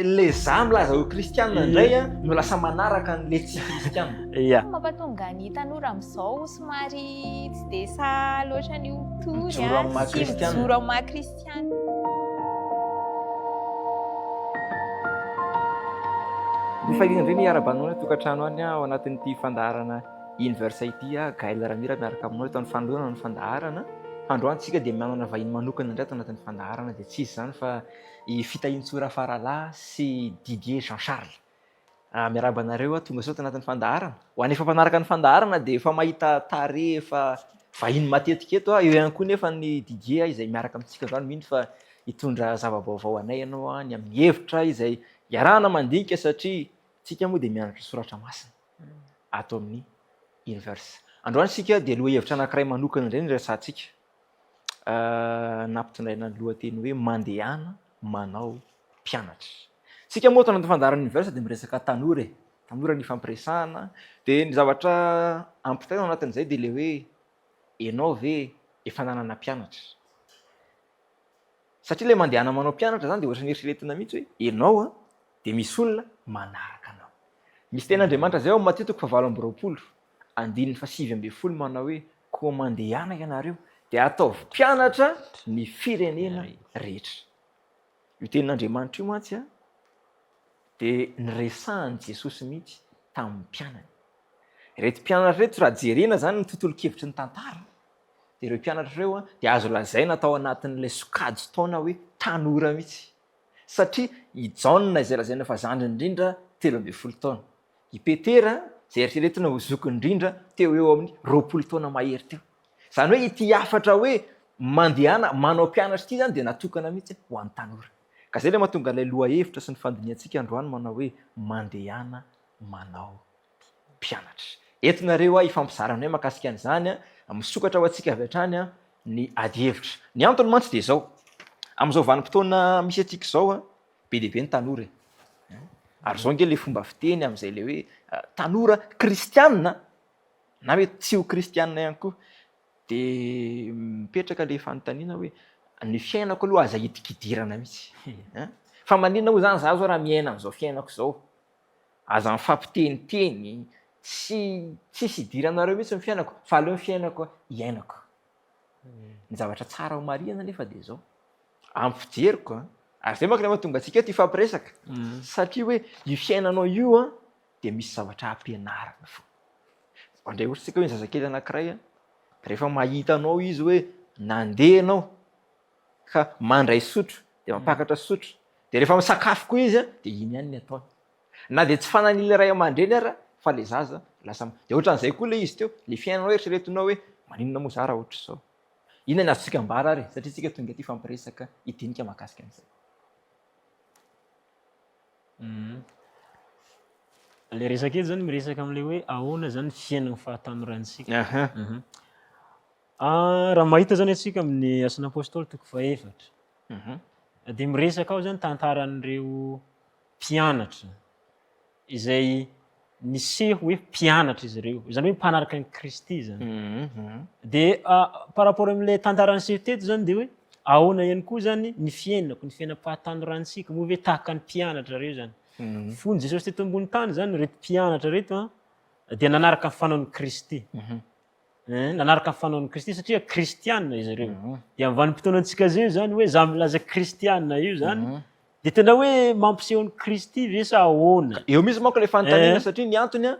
le za milaza ho kristianina indray a no lasa manaraka an'le tsy kristianina. Ia. Mampatonga ny tanora amin'izao somary tsy dia sahy loatra ny ho mitory Mijoro amin'ny maha sy kristianina. mijoro amin'ny maha kristianina. Ny fahiliana indray ny hiara-banao any an-tokantrano any ao anatin'ity fandaharana Inverse ity aho, Gaël Ramira miaraka aminao eto amin'ny fanolorana ny fandaharana. Fa androany tsika dia manana vahiny manokana indray ato anatin'ny fandaharana dia tsy iza izany fa i Fitahiantsoa Rafaralahy sy Didier Jean Charles. Miarahaba anareo aho tonga soa ato anatin'ny fandaharana. Ho an'ny efa mpanaraka ny fandaharana dia efa mahita tarehy efa vahiny matetika eto aho. Eo ihany koa nefa ny Didier izay miaraka amintsika androany mino fa hitondra zava-baovao anay ianao ny amin'ny hevitra izay iarahana mandinika satria tsika moa dia mianatra soratra masina ato amin'ny Universe. Androany isika dia lohahevitra anankiray manokana indray no resahantsika. Nampitondraina ny lohateny hoe Mandehana manao mpianatra. Isika moa ato anatin'ny fandaharan'ny Universe dia miresaka tanora e. Tanora ny ifampiresahana. Dia ny zavatra ampitaina ao anatin'izay dia ilay hoe ianao ve efa nanana mpianatra? Satria ilay mandehana manao mpianatra izany dia ohatran'ny eritreretina mihitsy hoe ianao an, dia misy olona manaraka anao. Misy tenin'Andriamanitra izay ao amin'ny Matio toko fahavalo amby roapolo, andininy fahasivy ambin'ny folo manao hoe koa mandehana ianareo dia ataovy mpianatra ny firenena rehetra. Io tenin'Andriamanitra io mantsy an, dia niresahan'i Jesosy mihitsy tamin'ny mpianany. Ireto mpianatra ireto raha jerena izany ny tontolon-kevitry ny tantara, dia ireo mpianatra ireo dia azo lazaina tao anatin'ilay sokajin-taona hoe tanora mihitsy. Satria i Jaona izay lazaina fa zandriny indrindra 13 taona. I Petera izay eritreretina ho zokiny indrindra teo ho eo amin'ny 20 taona mahery teo. Izany hoe ity hafatra hoe mandehana manao mpianatra ity izany dia natokana mihitsy ho an'ny tanora. Ka izay ilay mahatonga ilay lohahevitra sy ny fandinihantsika androany manao hoe mandehana manao mpianatra. Eto nareo aho hifampizara aminay mahakasika an'izany, misokatra ho antsika avy hatrany ny adihevitra. Ny antony mantsy dia izao, amin'izao vanim-potoana misy antsika izao, be dia be ny tanora e. Ary izao ange ilay fomba fiteny amin'izay ilay hoe tanora kristianina na mety tsy ho kristianina ihany koa. Dia mipetraka ilay fanontaniana hoe ny fiainako aloha aza hidikidirana mihitsy. Fa maninona moa izany izaho izao raha miaina an'izao fiainako izao? Aza mifampiteniteny, tsy tsisy idiranareo mihitsy ny fiainako fa aleo ny fiainako iainako. Ny zavatra tsara ho marihana anefa dia izao, amin'ny fijeriko an, ary izay manko ilay mahatonga antsika eto hifampiresaka, satria hoe io fiainanao io an dia misy zavatra ampianarina foana. Mandray ohatra isika hoe ny zazakely anankiray an, rehefa mahita anao izy hoe nandeha ianao ka mandray sotro dia mampakatra sotro, dia rehefa misakafo koa izy an dia iny ihany ny ataony. Na dia tsy fanan'ilay ray aman-dreny ara fa le zaza lasa dia ohatran'izay koa le izy teo, le fiainanao eritreretinao hoe maninona moa za raha ohatr'izao. Inona ny azontsika ambara ary e? Satria tsika tonga aty hifampiresaka hidinika mahakasika an'izay. Le resaka eto zany miresaka am'le hoe ahoana zany fiainan'ny fahatanorantsika. Aha. Raha mahita zany antsika amin'ny Asan'ny Apôstôly toko fahefatra, dia miresaka ao zany tantaran'ireo mpianatra izay niseho hoe mpianatra izy ireo, izany hoe mpanaraka an'i Kristy zany. Dia par rapport amin'ilay tantara niseho teto zany dia hoe ahoana ihany koa zany ny fiainako, ny fiainam-pahatanorantsika, moa ve tahaka ny mpianatra ireo zany? Fony Jesosy teto ambony tany zany ireto mpianatra ireto an, dia nanaraka ny fanaon'i Kristy. Nanaraka ny fanaon'i Kristy satria kristiana izy ireo. Dia amin'ny vanim-potoanantsika zay zany hoe za milaza kristiana io zany dia tena hoe mampiseho an'i Kristy ve sa ahoana? Eo mihitsy manko ilay fanontaniana satria ny antony an,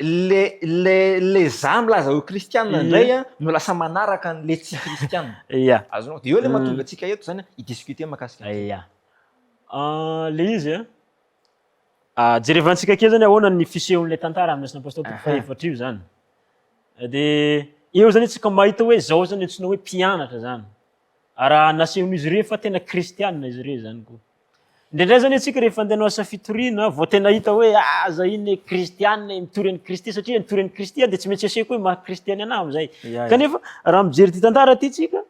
le le le za milaza ho kristiana indray an no lasa manaraka an'le tsy kristiana. Ia. Azonao? Dia eo ilay mahatonga antsika eto zany hi-discuter mahakasika an'izay. Ia. Le izy an, Jerevantsika kely zany ahoana ny fisehon'ilay tantara amin'ny Asan'ny Apôstôly toko fahefatra io zany. Dia eo zany isika mahita hoe zao zany antsoina hoe mpianatra zany. Raha nasehon'izy ireo fa tena kristianina izy ireo zany koa. Indraindray zany antsika rehefa andeha hanao asa fitoriana vao tena hita hoe ah za iny e kristianina e, mitory an'i Kristy satria nitory an'i Kristy dia tsy maintsy asehoko hoe maha kristiana anahy amin'izay. Kanefa raha mijery ity tantara ity tsika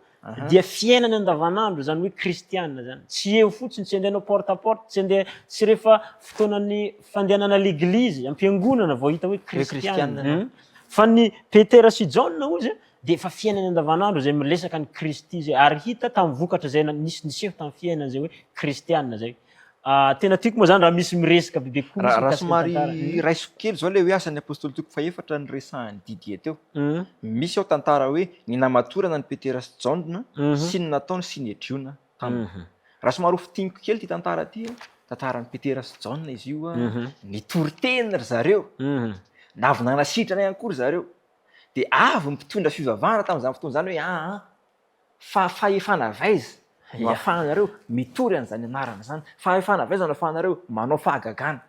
dia fiainana andavanandro zany hoe kristiana zany, tsy eo fotsiny, tsy andeha hanao porte à porte, tsy andeha, tsy rehefa fotoanan'ny fandehanana l'église, am-piangonana vao hita hoe kristiana, fa ny Petera sy Jaona hozy dia efa fiainana andavanandro izay miresaka an'i Kristy zay, ary hita tamin'ny vokatra izay nisy niseho tamin'ny fiainana zay hoe kristiana zay. Tena tiako moa zany raha misy miresaka bebe kokoa Raha mihitsy raha mikasika ny somary tantara. raisiko kely izao ilay hoe Asan'ny Apostoly toko fahefatra noresahan'i Didier teo. Misy ao tantara hoe ny namatorana an'i Petera sy Jaona sy ny nataony Synedriona taminy. Raha somary ho fintiniko kely ity tantara ity, tantaran'i Petera sy Jaona izy io, nitory teny ry zareo, navy nanasitrana ihany koa ry zareo. Dia avy ny mpitondra fivavahana tamin'izany fotoana izany hoe aa, fa fahefana avy aiza no ahafahanareo mitory an'izany anarana izany? Fahefana avy aiza no ahafahanareo manao fahagagana?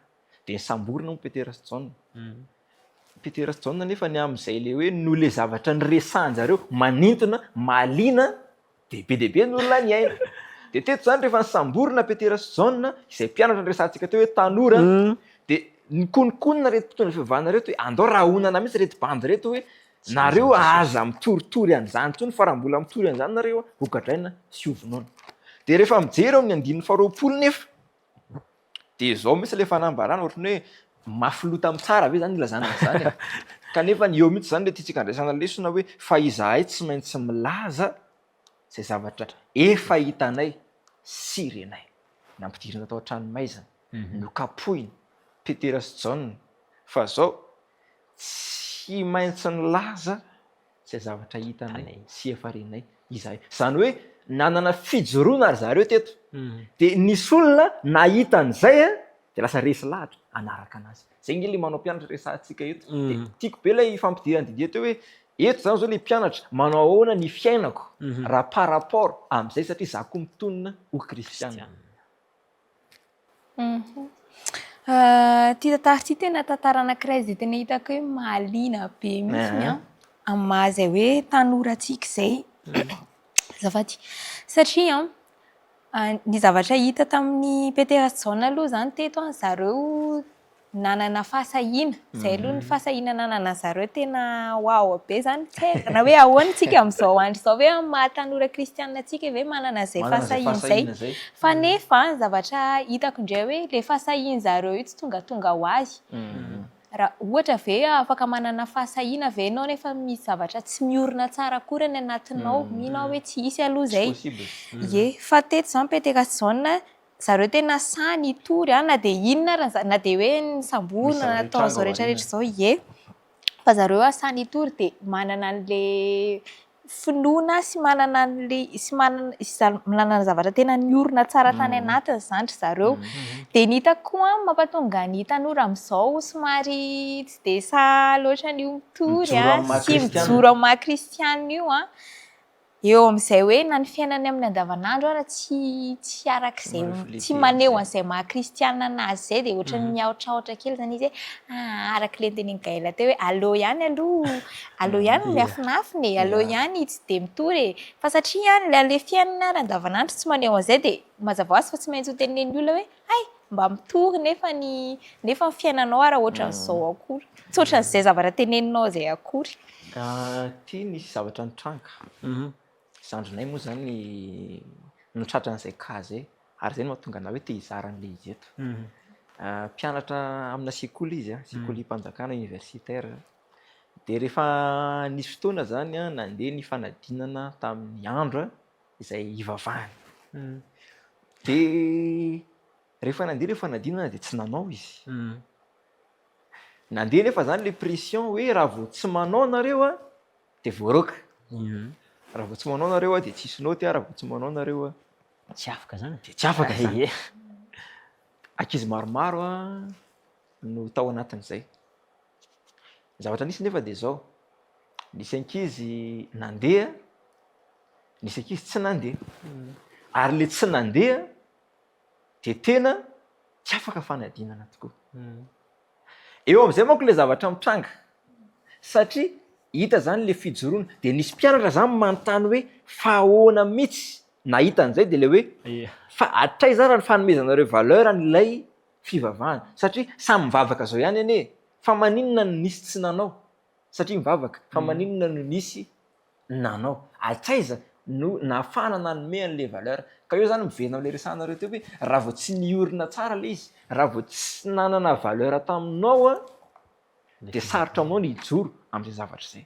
Dia nisamborina moa Petera sy Jaona. Petera sy Jaona nefa ny amin'izay ilay hoe noho ilay zavatra niresahan-jareo manintona, mahaliana, dia be dia be ny olona nihaino. Dia teto izany rehefa nisamborina Petera sy Jaona, izay mpianatra niresahantsika teo hoe tanora, dia nikononkonona ireto mpitondra fivavahana ireto hoe andao rahonana mihitsy ireto bandy ireto hoe nareo aza mitoritory an'izany intsony fa raha mbola mitory an'izany nareo hogadraina sy hovonoina. Dia rehefa mijery eo amin'ny andininy faharoapolo nefa Dia izao mihitsy ilay fanambarana, ohatran'ny hoe mafy loha tamin'ny tsara ve izany ilazana an'izany e? Kanefa ny eo mihitsy izany ilay tiantsika andraisana lesona hoe fa izahay tsy maintsy milaza izay zavatra efa hitanay sy renay. Nampidirina tao an-tranomaizina, nokapohina Petera sy Jaona, fa izao tsy maintsy nilaza izay zavatra hitanay sy efa renay izahay. Izany hoe nanana fijoroana ry zareo teto. Dia nisy olona nahita an'izay dia lasa resy lahatra hanaraka anazy. Izay ange ilay manao mpianatra resahantsika eto. Dia tiako be ilay fampidiran'i Didier teo hoe eto izany izao ilay mpianatra, manao ahoana ny fiainako raha par rapport amin'izay satria izaho koa mitonona ho kristiana. Ity tantara ity tena tantara anankiray izay tena hitako hoe mahaliana be mihitsiny an, amin'ny maha izay hoe tanora antsika izay. Azafady. Satria an, ny zavatra hita tamin'i Petera sy Jaona aloha izany teto an, zareo nanana fahasahiana, izay aloha ny fahasahiana nananan'ny zareo tena waouh be izany, tsy haiko na hoe ahoana isika amin'izao andro izao ve amin'ny maha tanora kristianina antsika ve manana an'izay fahasahiana izay, fa nefa ny zavatra hitako indray hoe ilay fahasahian'ny zareo io tsy tongatonga ho azy, raha ohatra ve afaka manana fahasahiana ve ianao nefa misy zavatra tsy miorina tsara akory any anatinao, mino aho hoe tsy hisy aloha izay, ie, fa teto izany Petera sy Jaona Zareo tena sahy nitory an, na dia inona ary ny na dia hoe nisamborina na natao an'izao rehetra rehetra izao, ie. Fa zareo an sahy nitory dia manana an'ilay finoana sy manana an'ilay sy manana sy manana zavatra tena niorina tsara tany anatiny izany ry zareo. Dia ny hitako koa an, mampatonga ny tanora amin'izao somary tsy dia sahy loatra an'io mitory an, sy mijoro amin'ny maha kristianina io an, Eo amin'izay hoe na ny fiainany amin'ny andavanandro ara tsy tsy arak'izay tsy maneho an'izay maha kristiana anazy izay dia ohatran'ny miahotrahotra kely izany izy hoe aa araka ilay notenenin'i Gaëlle teo hoe aleo ihany aloha aleo ihany miafinafina e, aleo ihany tsy dia mitory e, fa satria ilay fiainana ara andavanandro tsy maneho an'izay dia mazava ho azy fa tsy maintsy ho tenenin'ny olona hoe hay mba mitory nefa ny nefa ny fiainanao ara ohatran'izao akory, tsy ohatran'izay zavatra teneninao izay akory. Ity nisy zavatra nitranga, zandrinay moa zany no tratran'izay cas zay ary zay no mahatonga anah hoe te hizara an'ilay izy eto. Mpianatra amina sekoly izy an, sekolim-panjakana universitaire, de rehefa nisy fotoana zany an nandeha ny fanadinana tamin'ny andro an izay hivavahana, de rehefa nandeha ilay fanadinana de tsy nanao izy. Nandeha nefa zany le pression hoe raha vao tsy manao nareo a de voaroaka, raha vao tsy manao nareo a de tsisy naoty a, raha vao tsy manao nareo a Tsy afaka zany de tsy afaka zany. Ankizy maromaro a no tao anatin'izay. Ny zavatra nisy nefa de zao, nisy ankizy nandeha, nisy ankizy tsy nandeha, ary le tsy nandeha de tena tsy afaka fanadinana tokoa. Eo amin'izay manko ilay zavatra mitranga satria hita zany le fijoroana de nisy mpianatra zany manontany hoe fa ahoana mihitsy nahita an'izay de le hoe fa hatraiza ary ny fanomezanareo valeur an'ilay fivavahana satria samy mivavaka zao ihany anie fa maninona no nisy tsy nanao satria mivavaka fa maninona no nisy nanao? Hatraiza no nahafahana nanome an'ilay valeur? Ka eo zany miverina amin'ilay resahanareo teo hoe raha vao tsy niorina tsara ilay izy, raha vao tsy nanana valeur taminao an, dia sarotra aminao ny hijoro amin'izay zavatra izay.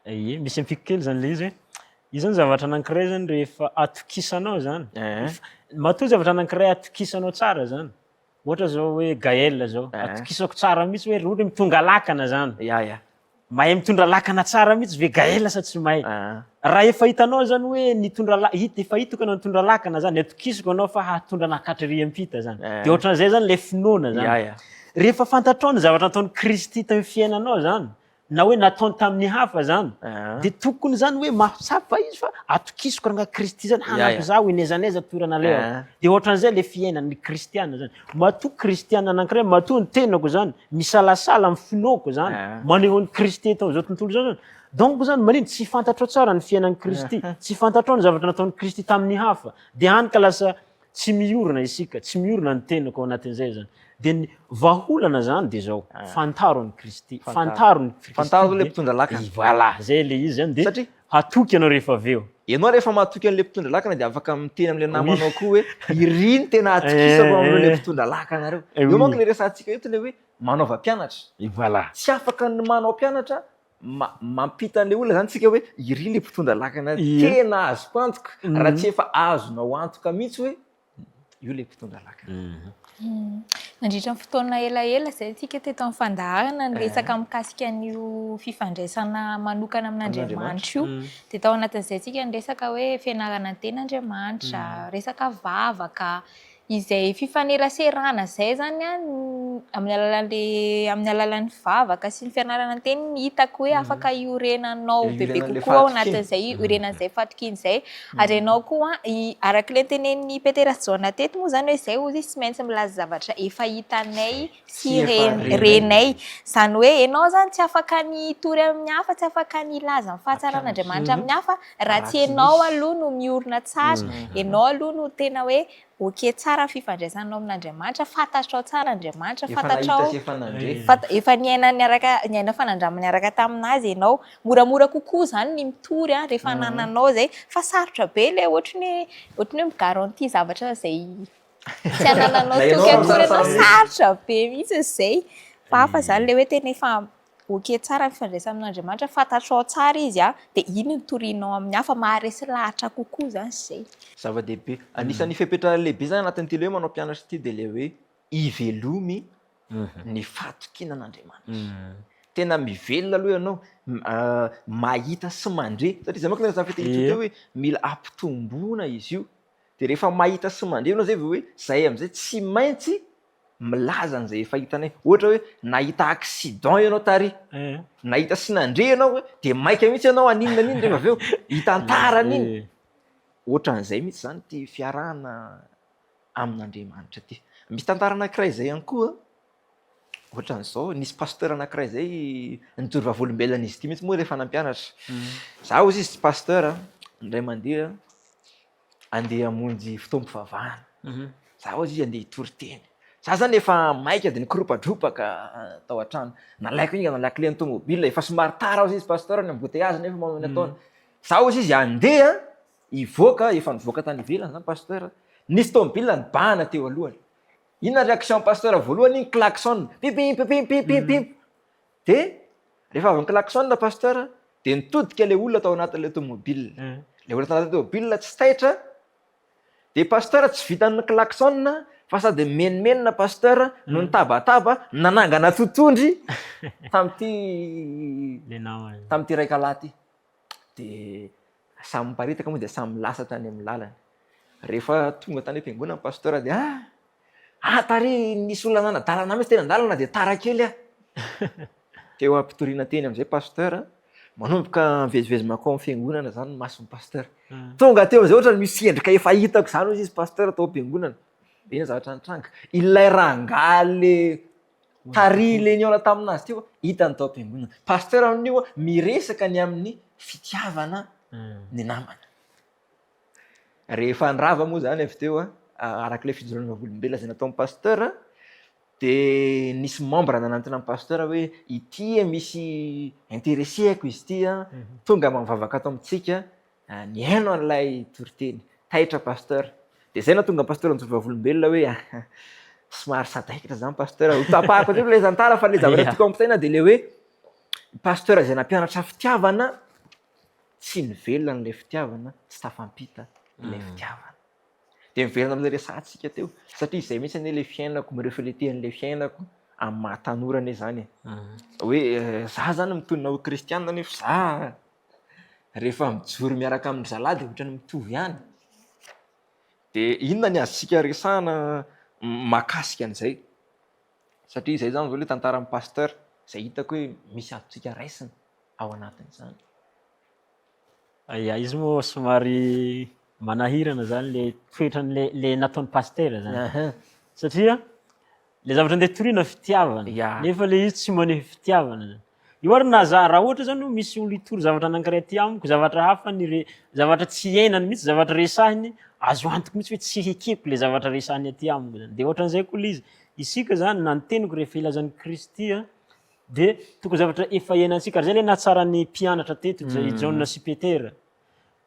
Ie, misy ampiako kely zany le izy hoe, io zany zavatra anankiray zany rehefa atokisanao zany, Matoa zavatra anankiray atokisanao tsara zany, ohatra zao hoe Gaël zao, atokisako tsara mihitsy hoe ohatra hoe mitondra lakana zany. Ya ya. Mahay mitondra lakana tsara mihitsy ve Gaël sa tsy mahay? Raha efa hitanao zany hoe nitondra la- hita efa hitako ianao nitondra lakana zany, atokisako ianao fa hahatondra anah hatrery ampita zany. De ohatran'izay zany le finoana zany. Ya ya. Rehefa fantatrao ny zavatra nataon'i Kristy teo amin'ny fiainanao zany, na hoe nataony tamin'ny hafa zany, de tokony zany hoe mahatsapa izy fa atokisako rangahy Kristy zany hanampy zaho eny aiza n'aiza toerana alehako. De ohatran'izay le fiainan'ny kristiana zany. Matoa kristiana anankiray, matoa ny tenako zany misalasala amin'ny finoako zany, maneho an'i Kristy eto amin'izao tontolo izao zany, donc zany manino? Tsy fantatrao tsara ny fiainan'i Kristy, tsy fantatrao ny zavatra nataon'i Kristy tamin'ny hafa, de hany ka lasa Tsy miorina isika, tsy miorina ny tenako ao anatin'izay zany. Dia ny vahaolana zany dia zao, fantaro an'i Kristy, fantaro ny Kristy. Fantaro ilay mpitondra lakana. Voilà, zay ilay izy zany dia Satria hatoky ianao rehefa avy eo. Ianao rehefa mahatoky an'ilay mpitondra lakana dia afaka miteny amin'ilay namanao koa hoe iry no tena atokisako amin'ireo ilay mpitondra lakana ireo. Eo manko ilay resahantsika eto ilay hoe manaova mpianatra. Voilà. Tsy afaka ny manao mpianatra mampita an'ilay olona zany tsika hoe iry le mpitondra lakana tena azoko antoka raha tsy efa azonao antoka mihitsy hoe io le mpitondra lakana. Nandritra ny fotoana elaela izay tsika teto amin'ny fandaharana niresaka mikasika an'io fifandraisana manokana amin'Andriamanitra io. Dia tao anatin'izay tsika niresaka hoe fianarana ny tenin'Andriamanitra, resaka vavaka, Izay fifaneraserana izay izany an, amin'ny alalan'ilay amin'ny alalan'ny vavaka sy ny fianarana ny teny no hitako hoe afaka iorenanao bebe kokoa ao anatin'izay iorenan'izay fahatokiana izay. Ary ianao koa an, araka ilay notenenin'i Petera sy Jaona teto moa izany hoe izay hozy izy tsy maintsy milaza zavatra efa hitanay sy renay. Izany hoe ianao izany tsy afaka ny hitory amin'ny hafa, tsy afaka ny hilaza ny fahatsaran'Andriamanitra amin'ny hafa raha tsy ianao aloha no miorina tsara, ianao aloha no tena hoe ok tsara ny fifandraisanao amin'Andriamanitra, fantatrao tsara Andriamanitra, fantatrao, efa niaina niaraka, niaina fanandramana niaraka tamin'Azy ianao. Moramora kokoa izany ny mitory rehefa anananao izay, fa sarotra be ilay ohatry ny hoe, ohatry ny hoe mi-garantie zavatra izay tsy anananao toky akory ianao, sarotra be mihitsy izay. Fa hafa izany ilay hoe tena efa ok tsara ny fifandraisana amin'Andriamanitra, fantatrao tsara izy an, dia iny no torianao amin'ny hafa, maharesy lahatra kokoa izany izay. Zava-dehibe. Anisan'ny fepetra lehibe izany anatin'ity ilay hoe manao mpianatra ity dia ilay hoe ivelomy ny fahatokiana an'Andriamanitra. Tena mivelona aloha ianao, mahita sy mandre, satria izay manko ilay resahan'i Fitehitsoa teo hoe mila ampitomboina izy io. Dia rehefa mahita sy mandre ianao izay vao hoe izay amin'izay tsy maintsy milaza an'izay efa hitanay. Ohatra hoe nahita accident ianao tary, nahita sy nandre ianao dia maika mihitsy ianao haninona an'iny rehefa avy eo, hitantara an'iny. Ohatran'izay mihitsy izany ity fiarahana amin'Andriamanitra ity. Misy tantara anankiray izay ihany koa, ohatran'izao, nisy pasteur anankiray izay nijoro vavolombelona an'izy ity mihitsy moa rehefa nampianatra. Za hozy izy tsy pasteur, indray mandeha andeha hamonjy fotoam-pivavahana. Za hozy izy andeha hitory teny. Za zany efa maika de nikoropadropaka tao an-trano. Nalaiko haingana la clé-n'ny tomobile, efa somary tara hozy izy pasteur ny embouteillage nefa manao ny ataony. Za hozy izy andeha hivoaka, efa nivoaka tany ivelany zany pasteur, nisy tomobile nibahana teo alohany. Inona réaction pasteur voalohany? Ni-klaxon, pim pim pim pim pim. Dia rehefa avy ni-klaxon pasteur dia nitodika ilay olona tao anatin'ilay tomobile. Ilay olona tao anatin'ilay tomobile tsy taitra, dia pasteur tsy vitan'ny ni-klaxon fa sady nimenomenona pasteur no nitabataba nanangana totohondry tamin'ity tamin'ity raikalahy ity. Dia samy miparitaka moa dia samy lasa tany amin'ny lalany. Rehefa tonga tany am-piangonana ny pasteur dia ah! Ah tary nisy olona nanadala anah mihitsy teny an-dalana dia tara kely aho. Teo am-pitoriana teny amin'izay pasteur, manomboka mivezivezy mankao amin'ny fiangonana izany ny mason'ny pasteur. Tonga teo amin'izay ohatran'ny misy endrika efa hitako izany hozy izy pasteur tao am-piangonana. Inona zavatra nitranga? Ilay rangahy le tary le nihaona taminazy teo, hitany tao am-piangonana. Pasteur amin'io miresaka ny amin'ny fitiavana ny namana. Rehefa nirava moa izany avy teo, araka ilay fijoroana vavolombelona izay nataon'ny pasteur, dia nisy membre nanantona an'i pasteur hoe ity misy intéressé-ko izy ity an, tonga mivavaka ato amintsika, nihaino an'ilay toriteny. Taitra pasteur. Dia izay nahatonga an'i pasteur nijoro vavolombelona hoe somary sadaikatra izany pasteur. Ho tapahako hatreo ilay tantara fa ilay zavatra tiako ampitaina dia ilay hoe pasteur izay nampianatra fitiavana, Tsy nivelona an'ilay fitiavana, tsy tafampita ilay fitiavana. Dia miverina amin'ilay resahantsika teo, satria izay mihitsy anie ilay fiainako, mi-refleter an'ilay fiainako amin'ny maha tanora anie izany e. Hoe za zany mitonona ho kristianina nefa za rehefa mijoro miaraka amin-dry zalahy dia ohatran'ny mitovy ihany. Dia inona ny azontsika resahana mahakasika an'izay? Satria izay zany zao ilay tantaran'ny pasteur, izay hitako hoe misy azontsika raisina ao anatin'izany. Ya, izy moa somary manahirana zany le toetran'le le nataon'ny pasitera zany. Aha. Satria le zavatra andeha torina fitiavana. Ya. Nefa le izy tsy maneho fitiavana zany. Io ary na za raha ohatra zany hoe misy olo hitory zavatra anankiray aty amiko, zavatra hafa ny re- zavatra tsy iainany mihitsy, zavatra resahiny, azo antoka mihitsy hoe tsy hekeko le zavatra resahiny aty amiko zany. De ohatran'izay koa le izy, isika zany na ny teniko rehefa ilazan'i Kristy a, De tokony zavatra efa iainantsika, ary zay le nahatsara ny mpianatra teto, i Jaona sy Petera.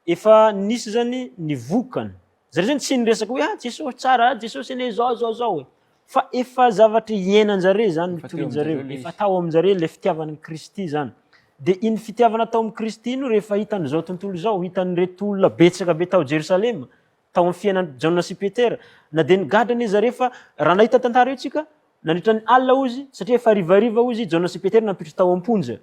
Efa nisy zany ny vokany. Zareo zany tsy niresaka hoe ah Jesosy tsara, ah Jesosy anie zao zao zao e. Fa efa zavatra iainan-jareo zany Efa teo nitorin-jareo, amin-jareo le efa izy. tao amin-jareo le fitiavan'i Kristy zany. De iny fitiavana tao amin'i Kristy iny rehefa hitan'izao tontolo izao, hitan'ireto olona betsaka be tao Jerosalema, tao amin'ny fiainan'i Jaona sy Petera. Na dia nigadra anie zareo fa raha nahita tantara io tsika, nandritra ny alina hozy, satria efa harivariva hozy Jaona sy Petera nampiditra tao am-ponja.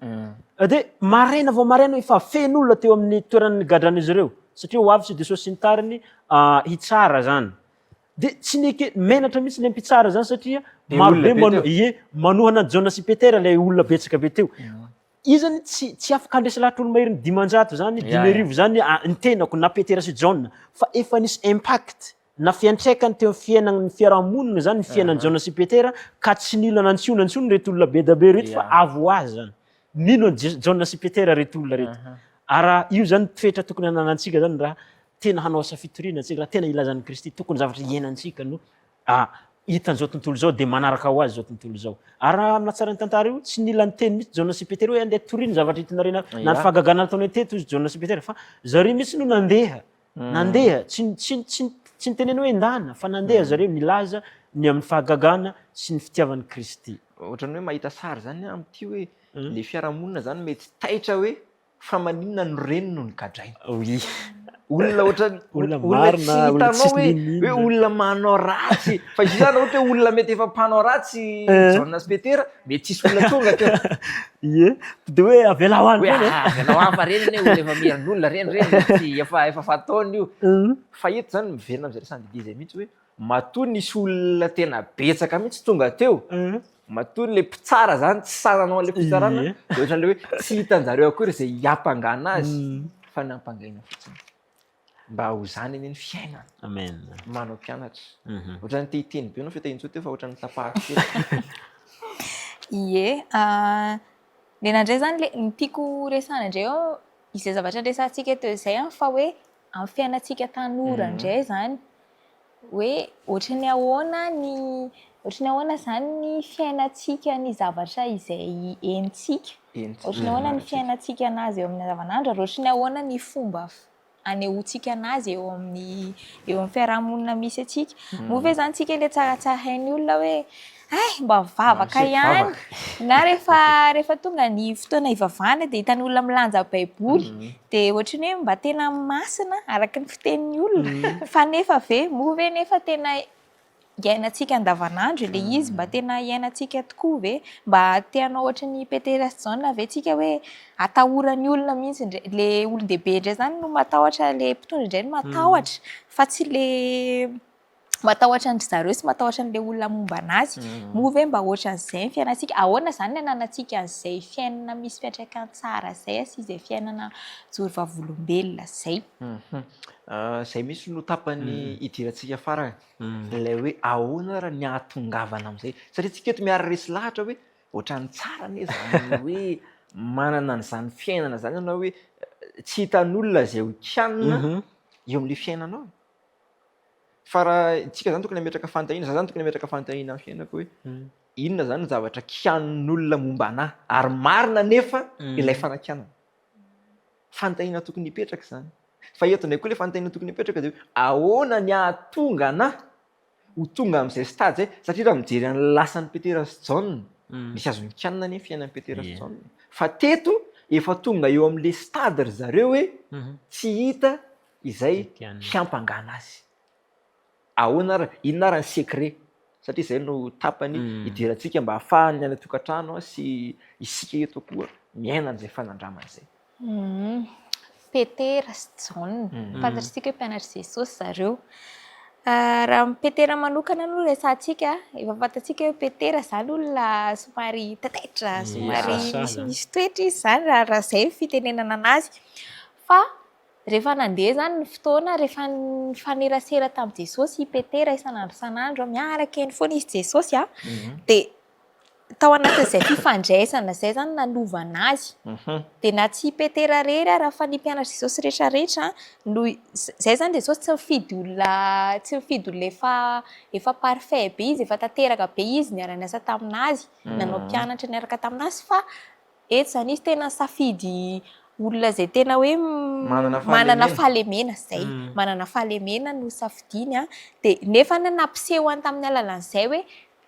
Dia maraina vao maraina efa feno olona teo amin'ny toerana nigadran'izy ireo, satria ho avy sy Jesosy sy ny tariny hitsara zany. Dia tsy neke, menatra mihitsy ilay mpitsara zany satria Be maro olona be be mano, teo. ie, manohana an'i Jaona sy Petera ilay olona betsaka be teo. Izy zany tsy tsy afaka handresy lahatra olo maherin'ny 500 zany, 5000 zany ny tenako na Petera sy Jaona fa efa nisy impact na fiantraikany teo amin'ny fiainan'ny fiarahamonina zany ny fiainan'i Jaona sy Petera ka tsy nila nantsoina intsony reto olona be da be reto fa avy ho azy zany. Mino an'i Jes- Jaona sy Petera reto olona reto. Ary raha io zany toetra tokony hananantsika zany raha tena hanao asa fitoriana antsika, raha tena hilaza an'i Kristy, tokony zavatra iainantsika no A Hitan'izao tontolo izao dia manaraka ho azy izao tontolo izao. Ary raha amin'ny hatsaran'ny tantara io, tsy nila niteny mihitsy Jaona sy Petera hoe andeha torino ny zavatra hitanareo na na ny fahagagana nataonay teto hozy Jaona sy Petera fa zareo mihitsy no nandeha, nandeha, tsy tsy tsy tsy nitenena hoe ndana fa nandeha zareo nilaza ny amin'ny fahagagana sy ny fitiavan'i Kristy. Ohatran'ny hoe mahita sary izany aho amin'ity hoe ilay fiarahamonina izany mety taitra hoe Fa maninona no reny no nogadraina? Oui. Olona ohatran'ny Olona olona marina, tsy olona hitanao tsisy hoe n'inon'inona. hoe olona manao ratsy. Fa izy io zany ohatra hoe olona mety efa mpanao ratsy Eh. Jaona sy Petera, mety tsisy olona tonga teo. Ie, de hoe avelao any Hoe foana e. ah, avelao any fa reny anie olona efa mierin'olona reny reny tsy efa efa fataony io. Fa eto zany miverina amin'izay resahan'i Didier izay mihitsy hoe matoa nisy olona tena betsaka mihitsy tonga teo, matoa le mpitsara zany tsy sahy nanao an'le fitsarana, de ohatran'le hoe tsy hitan-jareo akory izay hiampangana azy fa nampangaina fotsiny. Mba ho zany anie ny fiainana. Amen. Manao mpianatra. Ohatran'ny te hiteny be anao Fitahiantsoa teo fa ohatran'ny tapahako kely. Ie, nena indray zany le ny tiako resahana indray eo, izay zavatra niresahantsika teo izay an, fa hoe amin'ny fiainantsika tanora indray zany, hoe ohatry ny ahoana ny ohatry ny ahoana izany ny fiainantsika ny zavatra izay henontsika, ohatry ny ahoana ny fiainantsika anazy eo amin'ny andavanandro ary ohatry ny ahoana ny fomba anehoantsika anazy eo amin'ny eo amin'ny fiarahamonina misy antsika. Moa ve izany tsika ilay tsaratsarain'ny olona hoe hay mba mivavaka ihany na rehefa rehefa tonga ny fotoana hivavahana dia hitan'ny olona milanja baiboly Dia ohatry ny hoe mba tena masina araka ny fitenin'ny olona fa nefa ve, moa ve nefa tena iainantsika andavanandro ilay izy, mba tena iainantsika tokoa ve? Mba te hanao ohatry ny Petera sy Jaona ve tsika hoe atahoran'ny olona mihitsy indray, ilay olon-dehibe indray izany no matahotra, ilay mpitondra indray no matahotra fa tsy ilay matahotra an-dry zareo sy matahotra an'ilay olona momba an'azy. Moa ve mba ohatran'izay ny fiainantsika? Ahoana izany ny ananantsika an'izay fiainana misy fiantraikany tsara izay sy izay fiainana mijoro vavolombelona izay? Izay mihitsy no tapany hidirantsika farany, ilay hoe ahoana ary ny hahatongavana amin'izay? Satria tsika eto miara-resy lahatra hoe ohatran'ny tsara anie izany hoe manana an'izany fiainana izany ianao hoe tsy hitan'olona izay ho kianina eo amin'ilay fiainanao. Fa raha tsika zany tokony hametraka fanontaniana, za zany tokony hametraka fanontaniana amin'ny fiainako hoe inona zany ny zavatra kianin'olona momba anah ary marina nefa ilay fanakianana. Fanontaniana tokony hipetraka izany. Fa eto indray koa ilay fanontaniana tokony hipetraka dia hoe ahoana ny hahatonga anah ho tonga amin'izay stade izay satria raha mijery an'ny lasan'i Petera sy Jaona, misy azony kianina anie ny fiainan'i Petera sy Jaona. Fa teto efa tonga eo amin'ilay stade ry zareo hoe tsy hita izay hiampangana azy. Ahoana ary, inona ary ny secret? Satria izay no tapany idirantsika mba ahafahan'ny any an-tokantrano sy isika eto koa miaina an'izay fanandramana izay. Petera sy Jaona, fantatr'isika hoe mpianatr'i Jesosy zareo. Raha amin'i Petera manokana aloha resahantsika, efa fantatsika hoe Petera izany olona somary taitaitra, somary misimisy toetra izy izany raha izay ny fitenenana an'azy. Fa rehefa nandeha izany ny fotoana, rehefa nifanerasera tamin'i Jesosy i Petera isan'andro isan'andro, miaraka eny foana izy sy Jesosy an, dia tao anatin'izay fifandraisana izay izany nanovana azy. Dia na tsy i Petera irery ara fa ny mpianatr'i Jesosy rehetra rehetra no izay izany Jesosy tsy nifidy olona tsy nifidy olona efa efa parfait be izy, efa tanteraka be izy niara-niasa tamin'azy, nanao mpianatra niaraka tamin'azy fa eto izany izy tena nisafidy olona izay tena hoe manana fahalemena izay, manana fahalemena no safidiany an, dia nefa nampisehony tamin'ny alalan'izay hoe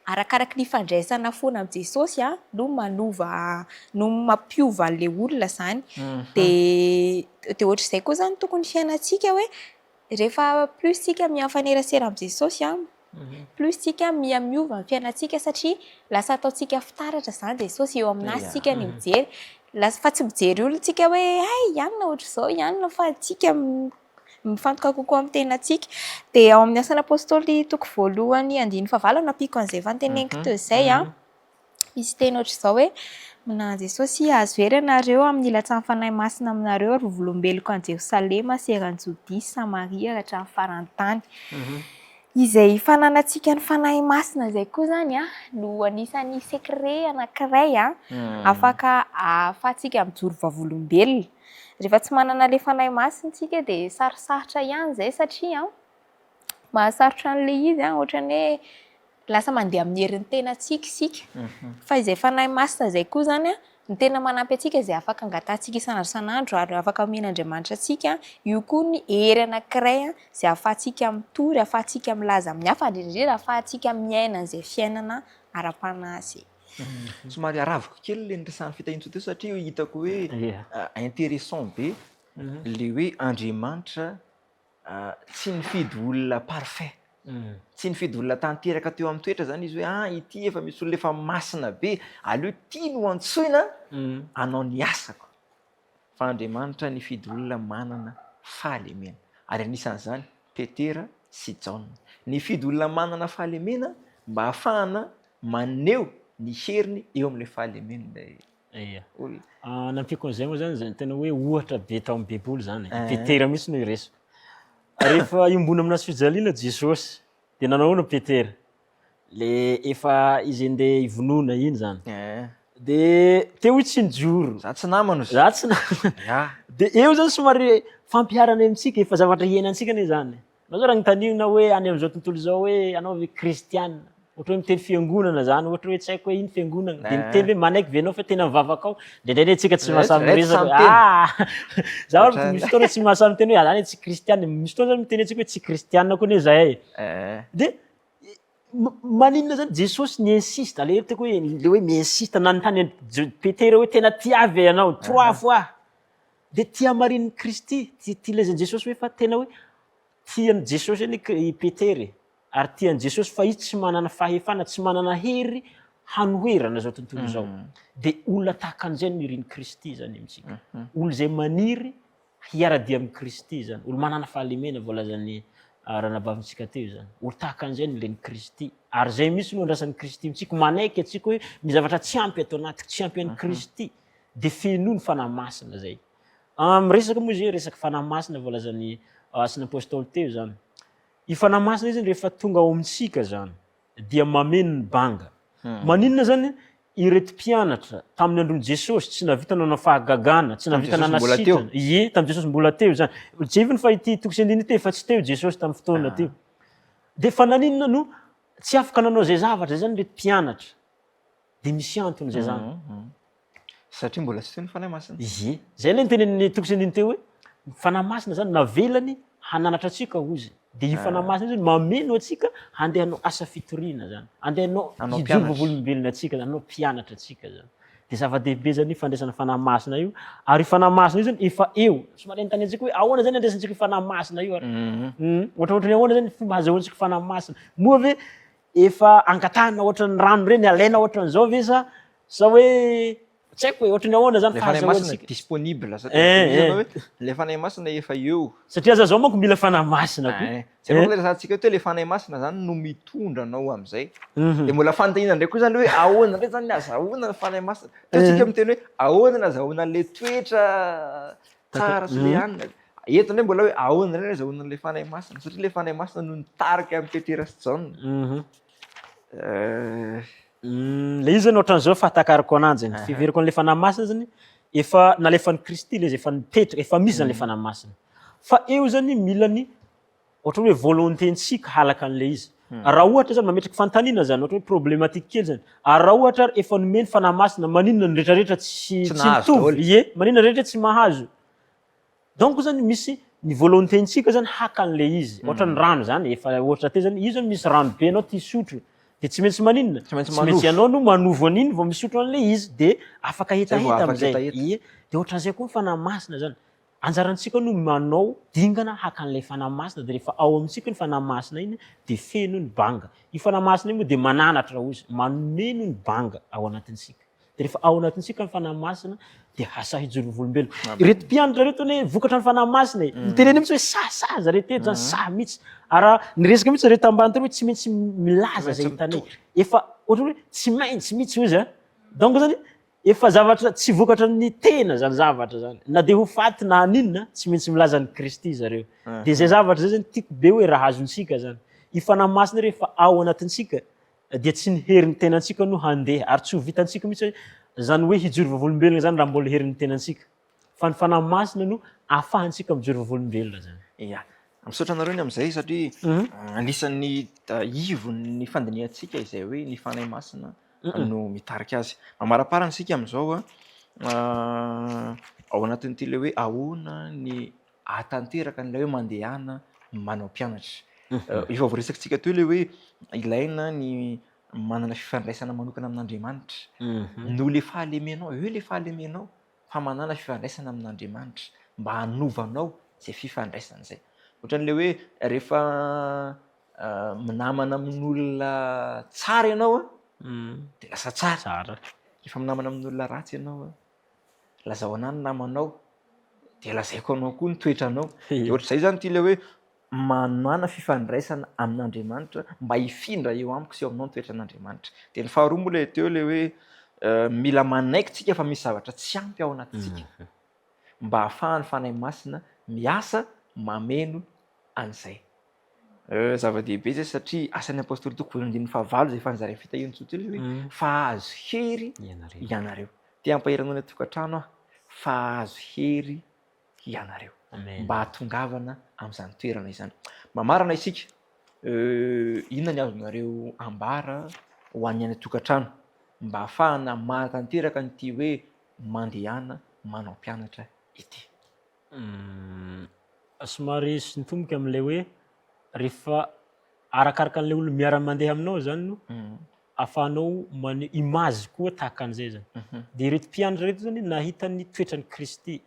Arakaraky ny ifandraisana foana amin'i Jesosy no manova, no mampiova an'ilay olona izany. Dia dia ohatr'izay koa izany tokony fiainantsika hoe rehefa plus tsika mifanerasera amin'i Jesosy an, plus tsika miha miova ny fiainantsika satria lasa ataontsika fitaratra izany Jesosy, eo aminazy tsika ny mijery. Lasa fa tsy mijery olona tsika hoe hay i anona ohatr'izao, i anona fa tsika mifantoka kokoa amin'ny tenantsika. Dia ao amin'ny Asan'ny Apostoly toko voalohany andininy fahavalo no ampiako an'izay efa noteneniko teo izay an. Misy teny ohatr'izao hoe, Minà Jesosy, hahazo hery ianareo amin'ny hilatsahan'ny Fanahy Masina aminareo ary ho volombeloko any Jerosalema sy eran'i Jodia sy Samaria ary hatramin'ny faran'ny tany. Izay fananantsika ny Fanahy Masina izay koa izany an, no anisan'ny secret anankiray an, afaka ahafahantsika mijoro vavolombelona. Rehefa tsy manana ilay Fanahy Masina isika dia sarosarotra ihany izay satria mahasarotra an'ilay izy ohatran'ny hoe lasa mandeha amin'ny herin'ny tenantsika isika. Fa izay Fanahy Masina izay koa izany no tena manampy antsika izay afaka angatahantsika isan'andro isan'andro ary afaka omen'Andriamanitra antsika. Io koa ny hery anankiray izay ahafahantsika mitory, ahafahantsika milaza amin'ny hafa, indrindra indrindra ahafahantsika miaina an'izay fiainana ara-panahy izay. Somary araviko kely le niresahan'i Fitahiantsoa teo satria hitako hoe intéressant be le hoe Andriamanitra tsy nifidy olona parfait, tsy nifidy olona tanteraka teo amin'ny toetra zany izy hoe ah ity efa misy olona efa masina be, aleo ity no antsoina hanao ny asako. Fa Andriamanitra nifidy olona manana fahalemena, ary anisan'izany Petera sy Jaona. Nifidy olona manana fahalemena mba hahafahana maneho ny heriny eo amin'ilay fahalemen'ilay olona. Nampiako an'izay moa zany, zay tena hoe ohatra be tao amin'ny Baiboly zany e. Petera mihitsy no hiresaka. Rehefa hiombona amin'ny hazo fijaliana Jesosy, dia nanao ahoana Petera? Le efa izy ndeha hivonona iny zany. De teo izy tsy nijoro. Za tsy namana ozy. Za tsy namana. Ya. De eo zany somary fampiharana amintsika efa zavatra iainantsika anie zany. Anao zao raha anontaniana hoe any amin'izao tontolo izao hoe anao ve kristiana? Ohatra hoe miteny fiangonana zany, ohatra hoe tsy haiko hoe ino fiangonana, de miteny hoe manaiky ve anao fa tena mivavaka ao? Indraindray anie tsika tsy mahasahy miresaka hoe ah! Za misy fotoana tsy mahasahy miteny hoe ah za anie tsy kristiana, misy fotoana zany miteny antsika hoe tsy kristiana koa anie zahay e. De Maninona zany Jesosy ni-insiste, le tiako hoe le hoe mi-insiste nanontany an'i Petera hoe tena tia ahy ve ianao? Trois fois. De tia marinin'i Kristy, tia tia lazain'i Jesosy hoe fa tena hoe tian'i Jesosy anie i Petera e, ary tian'i Jesosy fa izy tsy manana fahefana, tsy manana hery hanoherana izao tontolo izao. De olona tahaka an'izay no irin'i Kristy zany amintsika. Olona izay maniry hiara-dia amin'i Kristy izany, olo manana fahalemena voalazan'ny ranabavintsika teo izany, olo tahaka an'izay no ilain'i Kristy, ary izay mihitsy no andrasan'i Kristy amintsika, manaiky antsika hoe misy zavatra tsy ampy ato anatiko, tsy ampy an'i Kristy, dia fenoy ny Fanahy Masina izay. Miresaka moa izay resaka Fanahy Masina voalazan'ny Asan'ny Apôstôly teo izany. Io Fanahy Masina io zany rehefa tonga ao amintsika izany, dia mameno ny banga. Maninona zany ireto mpianatra tamin'ny andron'i Jesosy tsy nahavita nanao fahagagana, tsy nahavita nanasitrana. Ie, tamin'i Jesosy mbola teo izany. Jereviny fa ity toko sy andininy ity efa tsy teo Jesosy tamin'ny fotoana teo. Dia fa naninona no tsy afaka nanao izay zavatra izay zany ireto mpianatra? Dia misy antony izay zany. Satria mbola tsy teo ny Fanahy Masina. Ie. Zay ilay notenenin'ny toko sy andininy teo hoe ny Fanahy Masina zany navelany hananatra antsika hozy. Dia io Fanahy Masina io zany mameno antsika handeha hanao asa fitoriana zany. Handeha hanao Hanao hijoro mpianatra. vavolombelona antsika zany, hanao mpianatra antsika zany. Dia zava-dehibe zany io fandraisana Fanahy Masina io, ary io Fanahy Masina io zany efa eo. Somary anontany antsika hoe ahoana zany andraisantsika io Fanahy Masina io ary? Ohatrohatry ny ahoana zany fomba ahazahoantsika Fanahy Masina? Moa ve efa angatahana ohatran'ny rano ireny, alaina ohatran'izao ve sa sa hoe Tsy haiko e, ohatran'ny ahoana zany Ilay Fanahy Masina fahazahoantsika. disponible sa Eh, eh. hoe ilay Fanahy Masina efa eo. Satria za zao manko mila Fanahy Masina koa. Eh, Zay manko ilay resahantsika teo ilay Fanahy Masina zany no mitondra anao amin'izay. Mhm. Dia mbola fanontaniana indray koa zany hoe ahoana indray zany ny azahoana ny Fanahy Masina. Teo tsika miteny hoe ahoana ny azahoana an'ilay toetra tsara sy ilay hanina. Eto indray mbola hoe ahoana indray ny azahoana an'ilay Fanahy Masina satria ilay Fanahy Masina no nitarika an'i Petera sy Jaona. Mhm. Eh, Le izy zany ohatran'izao fahatakarako ananjy, ny fiheverako an'le Fanahy Masina zany efa nalefan'i Kristy le izy, efa nipetraka, efa misy zany le Fanahy Masina. Fa eo zany mila ny ohatran'ny hoe volonté-ntsika halaka an'le izy. Raha ohatra zany mametraka fanontaniana zany, ohatra hoe problématique kely zany, ary raha ohatra ary efa nomeny Fanahy Masina, maninona ny retraretra tsy Tsy tsy nahazo mitovy? daholo. Ie, maninona ny rehetra tsy mahazo? Donc zany misy ny volonté-ntsika zany haka an'le izy, ohatran'ny rano zany, efa ohatra teo zany, io zany misy rano be anao tia hisotro, de tsy maintsy maninona? Tsy maintsy Tsy maintsy manovo. ianao no manovo an'iny vao misotro an'le izy, de afaka Zay vao hetaheta afaka am'zay, hetaheta. ie, de ohatran'zay koa ny Fanahy Masina zany, anjarantsika no manao dingana haka an'ilay Fanahy Masina, de rehefa ao amintsika iny Fanahy Masina iny de feno ny banga, io Fanahy Masina io moa de mananatra hozy, mameno ny banga ao anatintsika. Dia rehefa ao anatintsika ny Fanahy Masina dia hasahy hijoro vavolombelona. Ireto mpianatra ireto anie vokatra ny Fanahy Masina e. Niteneniny mihitsy hoe sahy sahy zareo teto zany, sahy mihitsy. Ary raha niresaka mihitsy zareo tambany teo hoe tsy maintsy milaza izay hitanay. Efa ohatran'ny hoe tsy maintsy mihitsy hozy a. Donc zany efa zavatra tsy vokatra ny tena zany zavatra zany. Na dia ho faty na haninona tsy maintsy milaza an'i Kristy zareo. Dia izay zavatra izay zany tiako be hoe raha azontsika zany. Io Fanahy Masina rehefa ao anatintsika dia tsy ny herin'ny tenantsika no handeha ary tsy ho vitantsika mihitsy zany hoe hijoro vavolombelona zany raha mbola herin'ny tenantsika fa ny Fanahy Masina no ahafahantsika mijoro vavolombelona zany. Ya, misaotra anareo ny amin'izay satria anisan'ny ivon'ny fandinihantsika izay hoe ny Fanahy Masina no mitarika azy. Mamaraparana isika amin'izao ao anatin'ity ilay hoe ahoana ny ahatanteraka an'ilay hoe mandehana manao mpianatra. Efa voaresakitsika teo ilay hoe ilaina ny manana fifandraisana manokana amin'Andriamanitra. Noho ilay fahalemenao, eo ilay fahalemenao fa manana fifandraisana amin'Andriamanitra mba hanovanao izay fifandraisana izay. Ohatran'ilay hoe rehefa minamana amin'olona tsara ianao an, dia lasa tsara. Rehefa minamana amin'olona ratsy ianao an, lazao anah ny namanao dia lazaiko anao koa ny toetranao. Dia ohatr'izay izany ity ilay hoe manana fifandraisana amin'Andriamanitra mba hifindra eo amiko sy eo aminao ny toetran'Andriamanitra. Dia ny faharoa moa ilay teo ilay hoe mila manaiky tsika fa misy zavatra tsy ampy ao anatintsika mba ahafahan'ny Fanahy Masina miasa mameno an'izay. Zava-dehibe izay satria Asan'ny Apostoly toko voalohany andininy fahavalo izay efa nozarain'i Fitahiana tsoa teo ilay hoe fa hahazo hery ianareo. Te hampahery anao any an-tokantrano aho fa hahazo hery ianareo mba hahatongavana amin'izany toerana izany. Mamarana isika, inona ny azonareo ambara ho an'ny any an-tokantrano mba hahafahana mahatanteraka an'ity hoe mandehana manao mpianatra ity? Somary sintomiko amin'ilay hoe rehefa arakaraka an'ilay olona miara-mandeha aminao zany no ahafahanao maneho image koa tahaka an'izay zany. Dia ireto mpianatra ireto zany nahita ny toetran'i Kristy.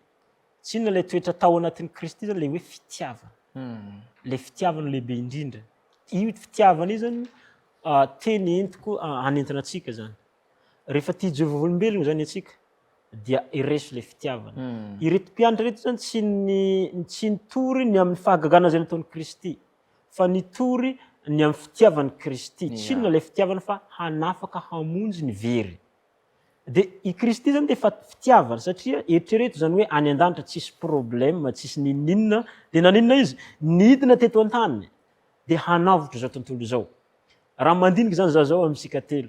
Tsy inona ilay toetra tao anatin'i Kristy zany ilay hoe fitiavana. Ilay fitiavana lehibe indrindra. Io fitiavana io zany teny entiko hanentana antsika zany. Rehefa tia hijoro vavolombelona zany antsika dia ireso ilay fitiavana. Ireto mpianatra ireto zany tsy ny tsy nitory ny amin'ny fahagagana izay nataon'i Kristy fa nitory ny amin'ny fitiavan'i Kristy. Tsy inona ilay fitiavana fa hanafaka hamonjy ny very. Dia i Kristy zany dia efa fitiavana satria eritrereto zany hoe any an-danitra tsisy problème, tsisy n'inon'inona, dia naninona izy? Nidina teto an-tany dia hanavotra izao tontolo izao. Raha mandinika izany za zao amintsika telo,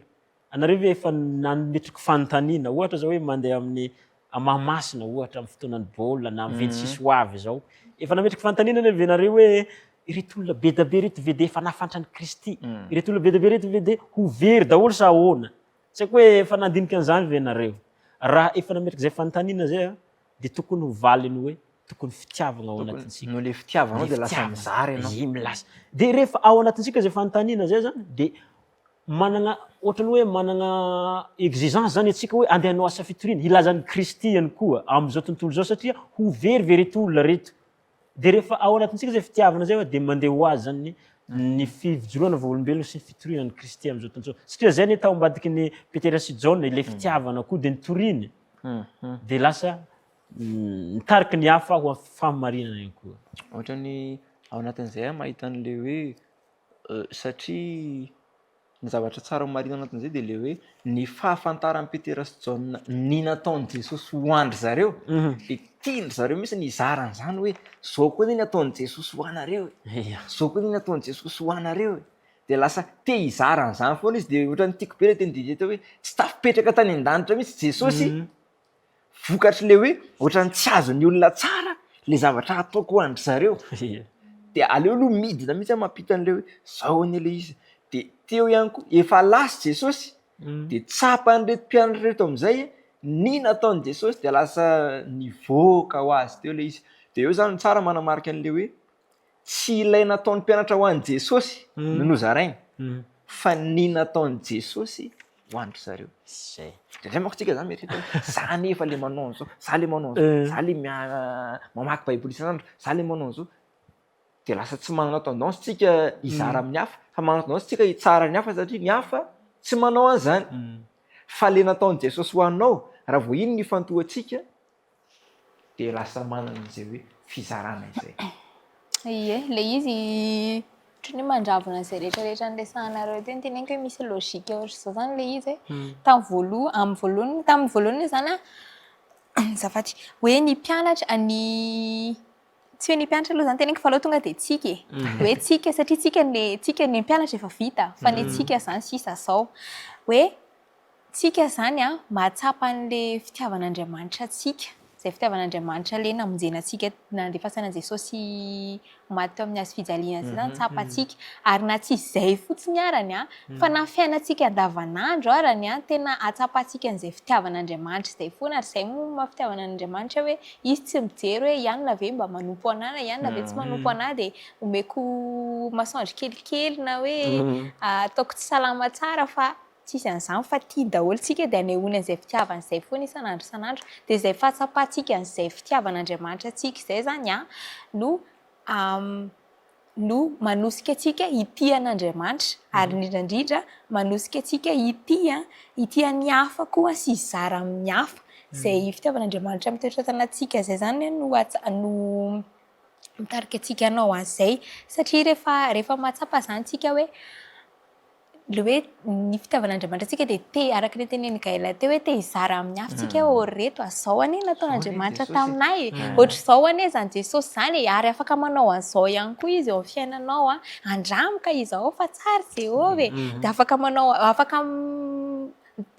anareo ve efa nametraka fanontaniana, ohatra zao hoe mandeha amin'ny Mahamasina ohatra amin'ny fotoanan'ny baolina na amin'ny 26 ho avy izao, efa nametraka fanontaniana anie ve nareo hoe ireto olona be da be ireto ve dia efa nahafantra an'i Kristy? Ireto olona be da be ireto ve dia ho very daholo sa ahoana? Tsy haiko hoe efa nandinika an'izany ve nareo? Raha efa nametraka izay fanontaniana izay an, dia tokony ho valiny hoe tokony fitiavagna ao anatintsika. Noho le fitiavanao dia lasa mizara ianao. Ie, milasa. Dia rehefa ao anatintsika izay fanontaniana izay zany dia. Managna ohatran'ny hoe managna exigence zany antsika hoe andeha hanao asa fitoriana, hilaza an'i Kristy ihany koa amin'izao tontolo izao satria ho very ve reto olona reto. Dia rehefa ao anatintsika izay fitiavana izay dia mandeha ho azy zany ny fijoroana vavolombelona sy ny fitoriana an'i Kristy amin'izao tontolo izao. Satria izay anie tao ambadiky ny Petera sy Jaona, ilay fitiavana koa dia nitoriany dia lasa nitariky ny hafa ho amin'ny fahamarinana ihany koa. Ohatran'ny ao anatin'izay aho mahita an'ilay hoe satria ny zavatra tsara ho marihina anatin'izay dia ilay hoe ny fahafantaran'i Petera sy Jaona ny nataon'i Jesosy ho an-dry zareo dia tian-dry zareo mihitsy ny hizara an'izany hoe zao koa anie ny ataon'i Jesosy ho anareo e, zao koa anie ny ataon'i Jesosy ho anareo e, dia lasa te hizara an'izany foana izy dia ohatran'ny tiako be ilay tenin'i Didier teo hoe tsy tafipetraka tany an-danitra mihitsy Jesosy Vokatr'ilay hoe ohatran'ny tsy azon'ny olona tsara ilay zavatra ataoko ho an-dry zareo. Dia aleo aloha midina mihitsy aho mampita an'ilay hoe zao anie ilay izy. Dia teo ihany koa, efa lasa Jesosy, dia tsapan'ireto mpianatra ireto amin'izay ny nataon'i Jesosy dia lasa nivoaka ho azy teo ilay izy. Dia eo izany tsara manamarika an'ilay hoe Tsy ilay nataon'ny mpianatra ho an'i Jesosy no nozarainy fa ny nataon'i Jesosy ho an-dry zareo. Zay. Indraindray manko tsika zany mieritreritra hoe za anefa le manao an'izao, za le manao an'izao, za le mamaky baiboly isan'andro, za le manao an'izao. De lasa tsy manana tendance tsika hizara amin'ny hafa fa manana tendance tsika hitsara ny hafa satria ny hafa tsy manao an'izany. Fa le nataon'i Jesosy ho anao raha vao iny no ifantohantsika dia lasa manana an'izay hoe fizarana izay. Ie, ilay izy ohatran'ny hoe mandravona an'izay rehetra rehetra niresahanareo teo, teneniko hoe misy logique ohatr'izao izany ilay izy e. Tamin'ny voaloha, amin'ny voalohany, tamin'ny voalohany izany an, azafady, hoe ny mpianatra, ny tsy hoe ny mpianatra aloha izany teneniko fa aleo tonga dia tsika e. Hoe tsika satria tsika ny tsika ny mpianatra efa vita fa ny antsika izany sisa izao. Hoe Tsika izany an, mahatsapa an'ilay fitiavan'Andriamanitra antsika, izay fitiavan'Andriamanitra ilay namonjena antsika, nandefasana an'i Jesosy ho maty teo amin'ny hazo fijaliana izay izany tsapantsika. Ary na tsy izay fotsiny arany an, fa na fiainantsika andavanandro arany an, tena ahatsapantsika an'izay fitiavan'Andriamanitra izay foana. Ary izay moa no maha fitiavana an'Andriamanitra hoe Izy tsy mijery hoe i anona ve mba manompo anà na i anona ve tsy manompo anà dia omeko masoandro kelikely na hoe ataoko tsy salama tsara fa Tsisy an'izany fa tia daholo tsika dia anehoany an'izay fitiavany izay foana isan'andro isan'andro. Dia izay fahatsapantsika an'izay fitiavan'Andriamanitra antsika izay izany an, no no manosika antsika hitia an'Andriamanitra ary indrindra indrindra manosika antsika hitia hitia ny hafa koa sy hizara amin'ny hafa. Izay fitiavan'Andriamanitra mitoetra ato anatintsika izay izany no no mitarika antsika hanao an'izay satria rehefa rehefa mahatsapa izany tsika hoe Ilay hoe ny fitiavan'Andriamanitra antsika dia te, araka ny tenenin'i Gaëlle teo hoe te hizara amin'ny hafa tsika hoe ô ry reto a, izao anie nataon'Andriamanitra taminay e, ohatr'izao anie izany Jesosy izany e, ary afaka manao an'izao ihany koa izy eo amin'ny fiainanao a, andramo ka izao fa tsara i Jehovah e, dia afaka manao, afaka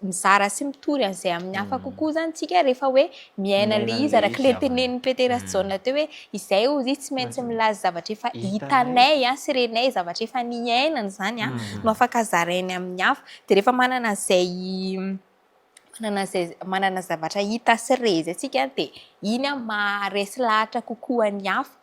mizara sy mitory an'izay amin'ny hafa kokoa izany tsika rehefa hoe miaina ilay izy araka ilay tenenin'i Petera sy Jaona teo hoe izay hozy izy tsy maintsy milaza zavatra efa hitanay sy renay, zavatra efa niainana izany no afaka zarainy amin'ny hafa. Dia rehefa manana izay manana izay manana zavatra hita sy re izay tsika dia iny maharesy lahatra kokoa ny hafa.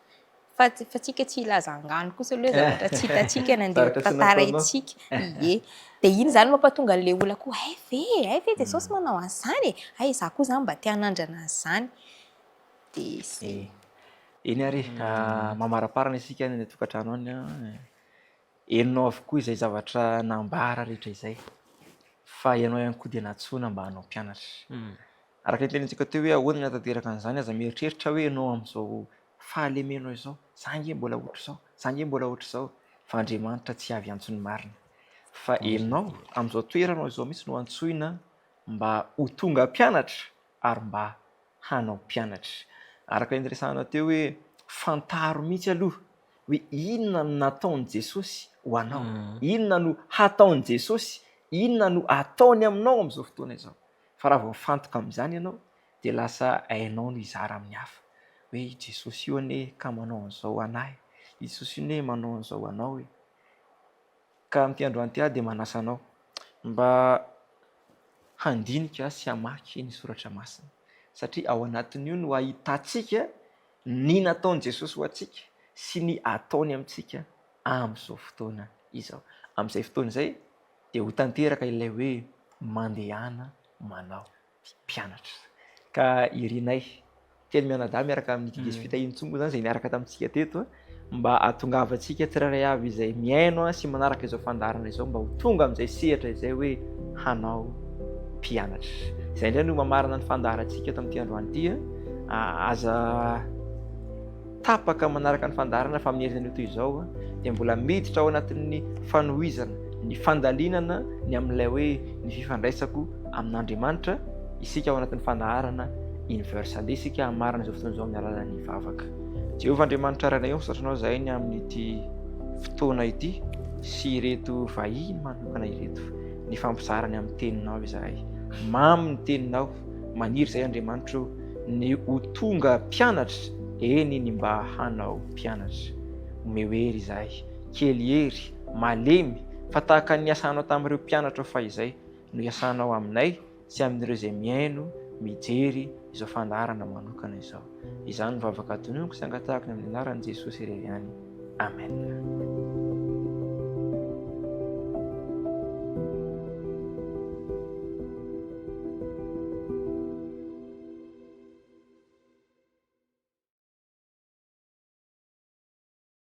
Fa fa tsika tsy hilaza angano kosa aloha hoe zavatra tsy hitantsika na andeha ho tantaraintsika. Ie. Dia iny izany mampatonga an'ilay olona koa, hay ve e, hay ve Jesosy manao an'izany e, hay izaho koa izany mba te hanandrana an'izany. Dia izay. Eny ary e, mamaraparana isika any an-tokantrano any an, henonao avokoa izay zavatra nambara rehetra izay, fa ianao ihany koa dia nantsoina mba hanao mpianatra. Araka ny tenintsika teo hoe ahoana ny hahatanteraka an'izany, aza mieritreritra hoe ianao amin'izao fahalemenao izao, za ange mbola ohatr'izao, za ange mbola ohatr'izao, fa Andriamanitra tsy avy hiantso ny marina, fa ianao amin'izao toeranao izao mihitsy no antsoina mba ho tonga mpianatra ary mba hanao mpianatra. Araka ny niresahana teo hoe fantaro mihitsy aloha hoe inona no nataon'i Jesosy ho anao, inona no hataon'i Jesosy, inona no ataony aminao amin'izao fotoana izao. Fa raha vao mifantoka amin'izany ianao dia lasa hainao ny hizara amin'ny hafa hoe i Jesosy io anie ka manao an'izao ho anah e, i Jesosy io anie manao an'izao ho anao e. Ka amin'ity androany ity aho dia manasa anao mba handinika sy hamaky ny soratra masina satria ao anatin'io no ahitantsika ny nataon'i Jesosy ho antsika sy ny ataony amintsika amin'izao fotoana izao. Amin'izay fotoana izay. Dia ho tanteraka ilay hoe mandehana manao mpianatra. Ka irinay telo mianadahy miaraka amin'ny Didier sy Fitahiana Tsongo izany izay niaraka tamintsika teto mba hahatongavantsika tsirairay avy izay mihaino sy manaraka izao fandaharana izao mba ho tonga amin'izay sehatra izay hoe hanao mpianatra. Izay indray no mamarana ny fandaharantsika eto amin'ity androany ity. Aza tapaka manaraka ny fandaharana fa amin'ny herinanio toy izao dia mbola miditra ao anatin'ny fanohizana ny fandalinana ny amin'ilay hoe ny fifandraisako amin'Andriamanitra isika ao anatin'ny fandaharana Inverse. Andeha isika hamarana izao fotoana izao amin'ny alalan'ny vavaka. Jehovah Andriamanitra Rainay ô, misaotra Anao izahay ny amin'ity fotoana ity sy ireto vahiny manokana ireto. Nifampizara ny amin'ny teninao izahay. Mamy ny teninao, maniry izahay Andriamanitra ô, ny ho tonga mpianatra, eny ny mba hanao mpianatra. Omeo hery izahay, kely hery, malemy, fa tahaka ny niasanao tamin'ireo mpianatrao fahizay no iasanao aminay sy amin'ireo izay mihaino, mijery izao fandaharana manokana izao. Izany no vavaka tononiko sy angatahako ny amin'ny anaran'i Jesosy irery ihany. Amen.